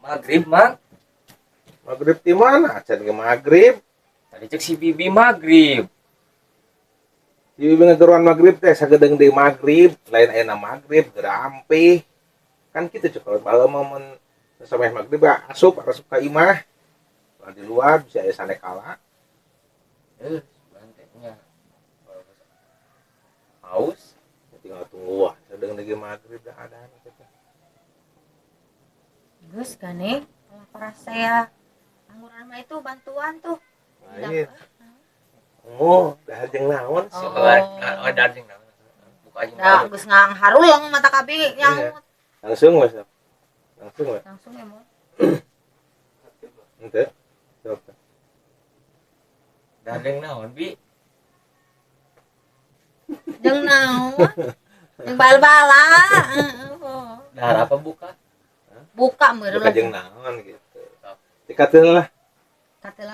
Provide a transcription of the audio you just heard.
Maghrib, Mang. Maghrib di mana? Acan ge maghrib. Tadi cek si Bibi maghrib. Di Bibi ngegeruan maghrib teh sagedeung di maghrib, lain ayeuna maghrib, geura ampih. Kan kitu cek kalau baheula mah mun sampai maghrib ya asup asup ka imah. Kalau di luar bisa aya sanekala. Eh, teh nya. Haus. Tinggal tunggu wah, sagedeung di maghrib dah ada gitu. Geus gane, kalau parasea angguran mah itu bantuan tuh. Lain. Oh, dahar jeung naon sih? Oh. Oh, oh, dar jeung naon. Buka jeung Dah naon. Geus ngangharuleng mata kabi yang Iya. Langsung wes. Langsung wes. Langsung ya mau. Henteu. Sok. Dahar jeung naon, Bi? Jeung naon? Jeung bal-bala. Heeh. Dahar apa buka? Buka meureun. Buka jeung naon gitu. Dikateun lah. Katela.